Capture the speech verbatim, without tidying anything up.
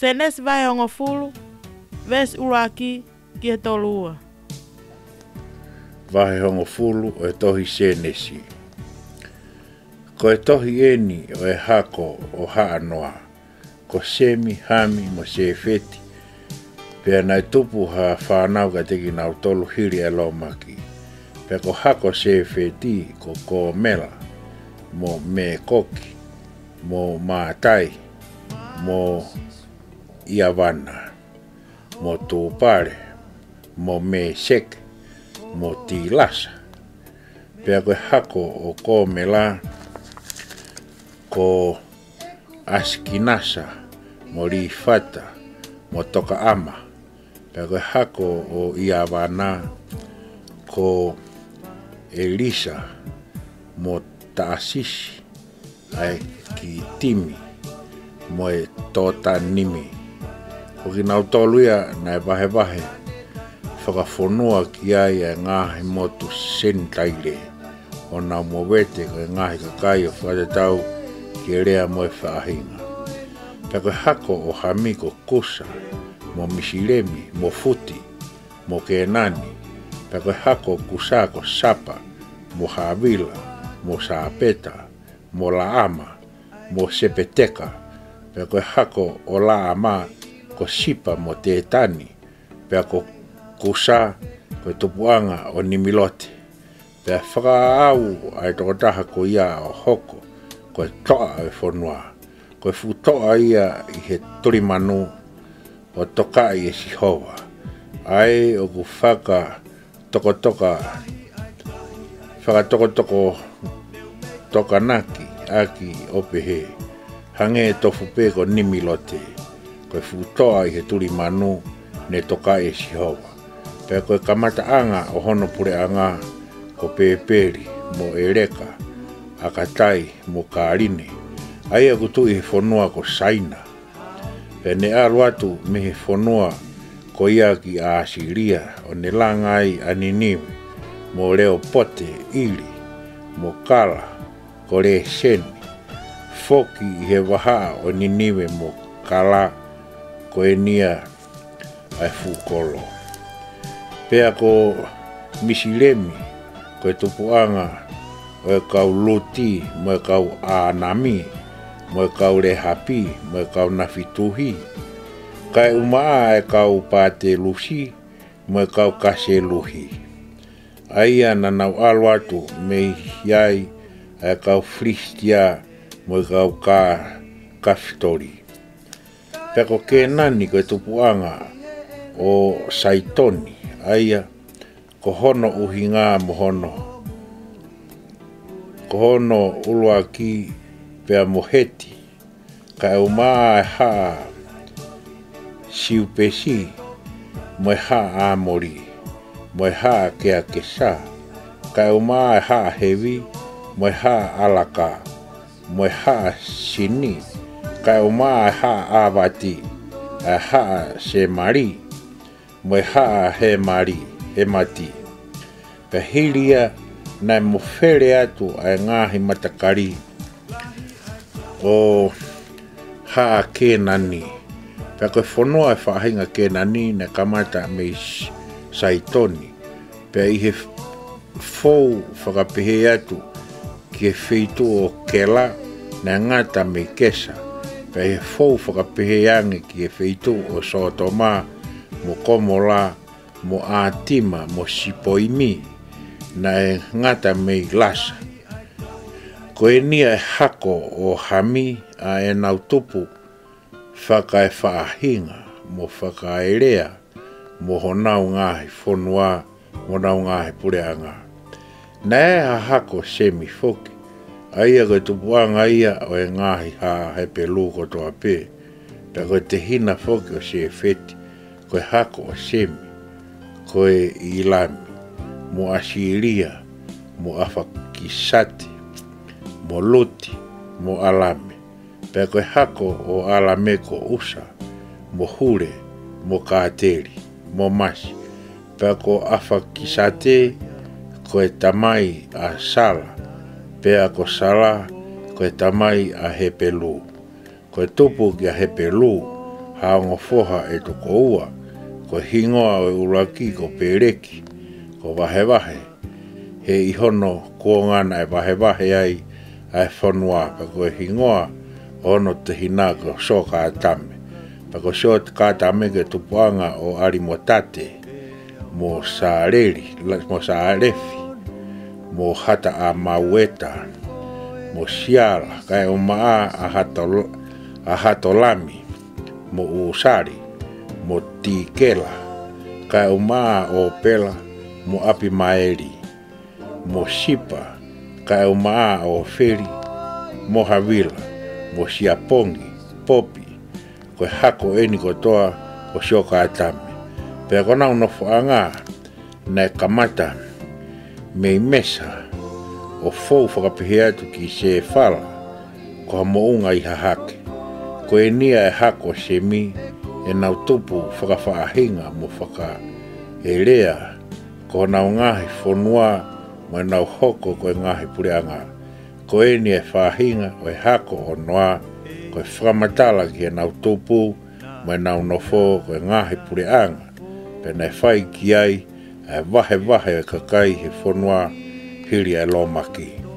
Senesi vahe hongofulu, veesi ʻuluaki ki he tolu ua. Vahe hongofulu ʻo e tohi Senesi. Ko e tohi eni ʻo e hako ʻo Haʻa Noa, ko Semi, Hami mo Sefeti. Pea naʻe tupu ha fānau kiate kinautolu hili ʻa e lōmaki. Pea ko e hako ʻo Sefeti ko Komela, mo Mekoki, mo Matai, mo Iavana, mo Tupale, mo Meseke, mo Tilasa. Pea ko e hako ʻo Komela ko ʻAsikinasa, mo Lifata, mo Tokaʻama. Pea ko e hako ʻo Iavana ko ʻElisa, mo Taʻasisi, ʻa e Kitimi, mo e Totanimi. Ko kinautolu ia naʻe vahevahe fakafonua ki ai ʻa e ngaahi motu Senitaile, ʻo nau movete ko e ngaahi kakai ʻo fakatatau ki he lea mo e faʻahinga. Pea ko e hako ʻo Hami ko Kusa, mo Misilemi, mo Futi, mo Kenani. Pea ko e hako ʻo Kusa ko Sapa, mo Havila, mo Sapeta, mo Laama, mo Sepeteka. Pea ko e hako ʻo Laama ko Sipa mo Tetani. Pea ko Kusa ko e tupuʻanga ʻo Nimilote. Pea fakaʻau ʻa e tokotaha ko ia ʻo hoko ko e toʻa ʻo e fonua. Ko e fuʻu toʻa ia ʻi he tulimanu ʻo tokaʻi ʻe Sihova. ʻA ia ʻoku fakatokotoka, fakatokotokanaki ʻaki ʻo pehē, hangē tofu pē ko Nimilote, ko e fuʻu toʻa ʻi he tulimanu ne tokaʻi ʻe Sihova. Pea ko e kamataʻanga ʻo hono puleʻanga ko Pēpeli, mo ʻEleka, ʻAkatai, mo Kaline, ʻa ia ʻoku tuʻu ʻi he fonua ko Saina. Pea ne ʻalu atu mei he fonua ko ia ki ʻAsilia, ʻo ne langa ai ʻa Ninive, mo Leopote ʻIli, mo Kala, ko Leseni, foki ʻi he vahaʻa ʻo Ninive mo Kala, ko eni ia ʻa e fuʻu kolo. Pea ko Misilemi, ko e tupuʻanga ʻo e kau Luti, mo e kau ʻAnami, mo e kau Lehapi, mo e kau Nafituhi, kae ʻumaʻā ʻa e kau Patelusi, mo e kau Kaseluhi. ʻA ia naʻa nau ʻalu atu mei ai ʻa e kau Filisitia, mo e kau Ka-, Kafitoli. Pea ko Kenani ko e tupuʻanga ʻo Saitoni, ʻa ia ko hono ʻuhinga mo hono, ko hono ʻuluaki, pea mo Heti, kae ʻumaʻā ʻa e haʻa Siupesi, mo e haʻa ʻAmoli, mo e haʻa Keakesa, kae ʻumaʻā ʻa e haʻa Hevi, mo e haʻa ʻAlaka, mo e haʻa Sini, kae ʻumaʻā ʻa e haʻa ʻAvati, ʻa e haʻa Semali, mo e haʻa Hemali, Hemati. Pea hili ia naʻe mofele atu ʻa e ngaahi matakali ʻo haʻa Kenani. Pea ko e fonua ʻo e faʻahinga Kenani naʻe kamata mei S-, Saitoni. Pea ʻi he f-, fou fakapehē atu ki he feituʻu ʻo Kela, naʻe ngata mei Kesa. Pea ʻi he fou fakapehē ange ki he feituʻu ʻo Sotoma, mo Komola, mo ʻAtima, mo Sipoimi, naʻe ngata mei Lasa. Ko eni ʻa e hako ʻo Hami ʻa ʻenau tupu fakaefaʻahinga, mo fakaelea, mo honau ngaahi fonua, mo honau ngaahi puleʻanga. Naʻe ʻi ai ha hako ʻo Semi foki, ʻa ia ko e tupuʻanga ia ʻo e ngaahi haʻa Hepelū kotoa pē. Pea ko e tehina foki ʻo Sefeti, ko e hako ʻo Semi, ko e ʻIlami, mo ʻAsilia, mo ʻAfakisate, mo Luti, mo ʻAlame. Pea ko e hako ʻo ʻAlame ko ʻUsa, mo Hule, mo Kateli, mo Masi. Pea ko ʻAfakisate ko e tamai ʻa Sala, pea ko Sala ko e tamai ʻa Hepelū. Ko e tupu kia Hepelū ʻa e ongo foha ʻe toko ua. Ko e hingoa ʻo e ʻuluaki ko Peleki, ko Vahevahe, he ʻi hono kuonga naʻe vahevahe ai ʻa e fonua. Pea ko e hingoa ʻo hono tehina ko Siokātame. Pea ko Siokātame ko e tupuʻanga ʻo ʻAlimotate, mo Sāleli, la-, mo Sālefi, mo Hata-ʻa-Maueta, mo Siala, kae ʻumaʻā ʻa Hato-, ʻa Hatolami, mo ʻUsali, mo Tikela, kae ʻumaʻā ʻa ʻOpela, mo ʻApimaeli, mo Sipa, kae ʻumaʻā ʻa ʻOfeli, mo Havila, mo Siapongi, Popi. Ko e hako eni kotoa ʻo Siokātame. Pea ko honau nofoʻanga naʻe kamata mei Mesa ʻo fou fakapehē atu ki Sefala, ko ha moʻunga ʻi hahake. Ko eni ʻa e hako ʻo Semi, ʻenau tupu fakafaʻahinga mo fakaelea, ko honau ngaahi fonua, mo ʻenau hoko ko e ngaahi puleʻanga. Ko eni ʻa e faʻahinga ʻo e hako ʻo Noa, ko e fakamatala ki heʻenau tupu, mo ʻenau nofo ko e ngaahi puleʻanga. Pea naʻe fai ki ai ʻa e vahevahe ʻo e kakai he fonua hili ʻa e lōmaki.